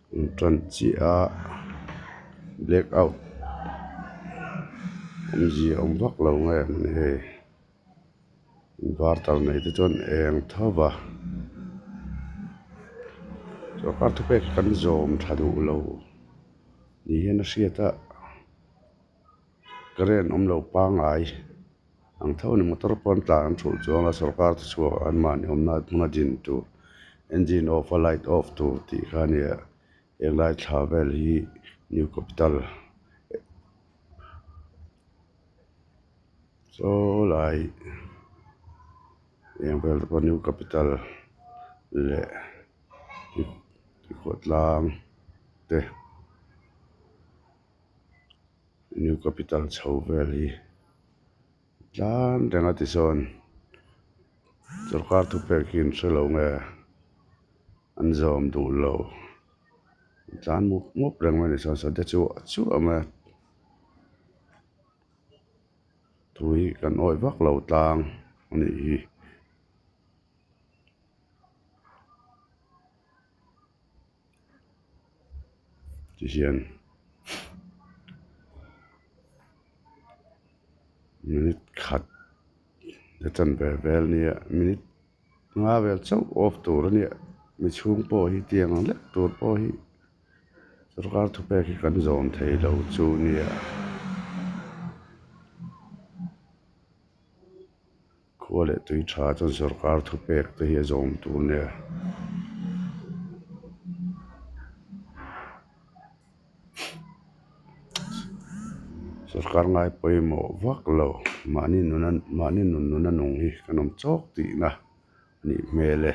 Tan chiah a black out awmzia a awm vak lo nge mawni hei inverter nei te chuan eng tho va sorkar thupek kan zawm tha duh lo ni hian a hriat a current awm lo pangngai ang tho a ni motor pawh an tlan an thulh chuang a sorkar te chhuak an mahni awmna hmuna din tur engine off a light off tur tih kha a nia henglai thla vel hi new capital saw lai eng vel te pawh new capital leh khawtlang te. New capital chho vel hi tlan reng a tisawn sorkar thupek hi an hre lo nge an zawm duh lo tlan mup mup reng mai a ni sawn sawte chu a chuah mai a thu hi kan awih vak lo tlang a nih hi. Ti hian minute khat a chanve vel nia minute nga vel chauh off tur a nia mi chhung pawh hi tiang ang lek tur pawh hi sorkar thupek hi kan zawm thei lo chu nia. Khua leh tui tha chuan sorkar thupek te hi a zawm tur nia. Sorkar ngai pawimawh vak lo mahni nuna mahni nun nuna nung hi kan awm chawk tihna a nih hmel e.